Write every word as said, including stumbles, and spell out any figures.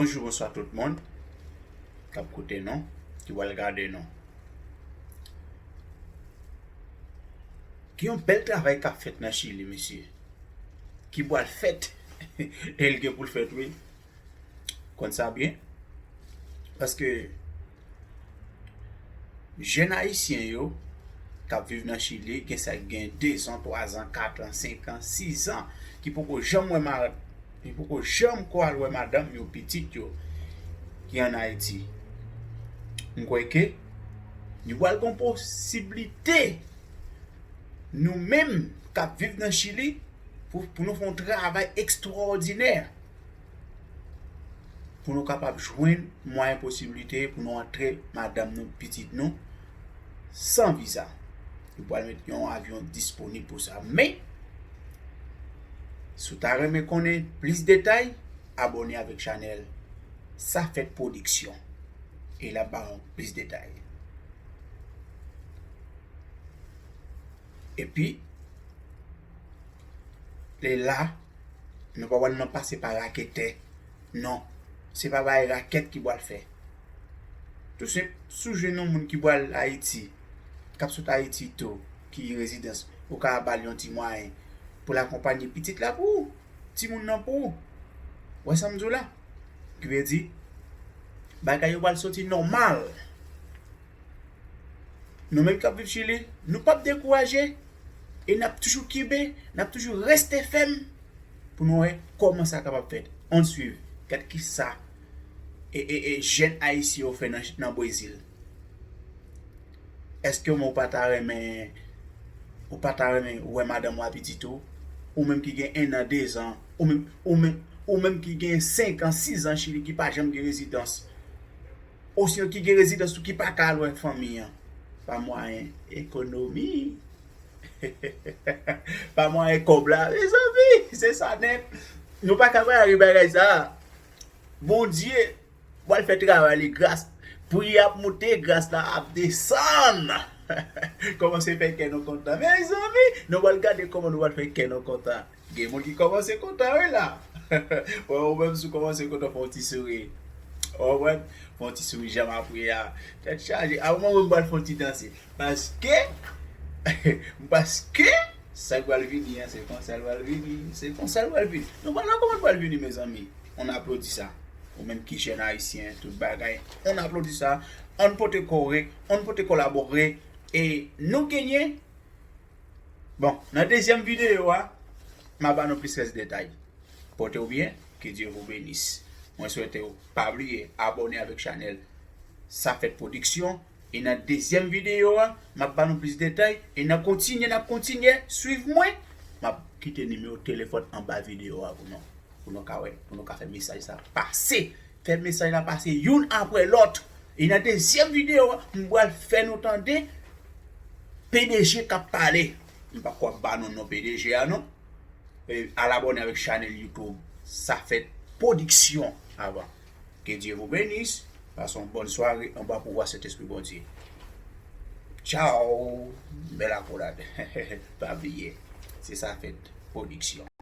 Bonjou, bonswa tout moun k ap koute nou, ki pral gade nou. Gen yon bèl travay k ap fèt nan Chili, mesye. Ki pral fèt. E l gen pou l fèt, wi. Konn sa byen. Paske jèn ayisyen yo k ap viv nan Chili, gen sa k gen dezan, twazan, katran, senkan, sizan, ki poko janm wè ma-, ki poko janm ko al wè madanm yo, pitit yo, ki ann Ayiti. M kwè ke nou pral gen posiblite, nou menm k ap viv nan Chili, pou, pou nou fè yon travay ekstwòdinè, pou nou kapab jwenn mwayen, posiblite pou nou antre madanm nou, pitit nou, san viza. Nou pral met yon avyon disponib pou sa. Men, si w ta renmen konnen plis detay, abòne avèk chanèl Sa Fèt Pwodiksyon. E l ap ba w plis detay. Epi, lè la, nou pa pral nan pase pa raketè. Non, se pa bay rakèt ki pral fè. Tou senp, si w jwenn yon moun ki pral Ayiti, k ap sot Ayiti tou, ki rezidans, ou ka ba l yon ti mwayen pou l akonpanye pitit la pou ou, timoun nan pou ou. Wè sa m di w la? Ki vle di, bagay yo pral soti nòmal. Nou menm k ap viv Chili, nou p ap dekouraje e n ap toujou kenbe, n ap toujou reste fèm pou nou wè kòman sa kapab fèt. Ann swiv, gad kisa e, e, e jèn ayisyen yo fè nan, nan Brezil. Èske ou pa ta renmen, ou pa ta renmen wè madanm ou a pitit ou? Ou menm ki gen en an, dezan, ou menm, ou menm, ou menm ki gen senk an, sis an Chili, ki pa janm gen rezidans. Osinon ki gen rezidans tou ki pa ka al wè fanmi an. Pa mwayen ekonomi. Pa mwayen kòb la. Mezanmi, se sa nèt. Nou pa ka bare bagay sa. Bondye pral fè travay li gras. Pri ap monte, gras la ap desann. Kòmanse fè kè nou kontan. Mezanmi, nou pral gade kòman nou pral fè kè nou kontan. Gen moun ki kòmanse kontan, wi, la. Bon, ou menm, si w kòmanse kontan, fè yon ti souri. Ou konprann? Fè yon ti souri, janm apre a. Tèt chaje. A, mwen, mwen, m pral fè yon ti danse. Paske, paske, sa k pral vini an, se konsa l pral vini. Se konsa l pral vini. Nou pral wè kòman l pral vini, mezanmi. Ann aplodi sa. Ou menm ki jèn ayisyen, tout bagay. Ann aplodi sa. Ann pote kore, ann pote kolabore. E nou genyen. Bon, nan dezyèm videyo a, m a ba nou plis rès detay. Pòte w byen, que Dieu vous bénisse. Mwen swete w pa bliye abòne avèk chanèl Sa Fèt Pwodiksyon. E nan dezyèm videyo a, m ap ba nou plis detay. E n a kontinye, n ap kontinye swiv mwen. M ap kite nimewo telefòn anba videyo a pou nou, pou nou ka wè, pou nou ka fè mesaj sa pase. Fè mesaj la pase youn apre lòt. E nan dezyèm videyo a, m pral fè nou tande P D G k ap pale. M pa kwè ap ba nou non P D G a, non. E, al abòne avèk chanèl YouTube Sa Fèt Pwodiksyon avan. Que Dieu vous bénisse. Pase yon bòn sware anba pouvwa Sentespri Bondye. Tchao. Bèl akolad. Pa bliye, se Sa Fèt Pwodiksyon.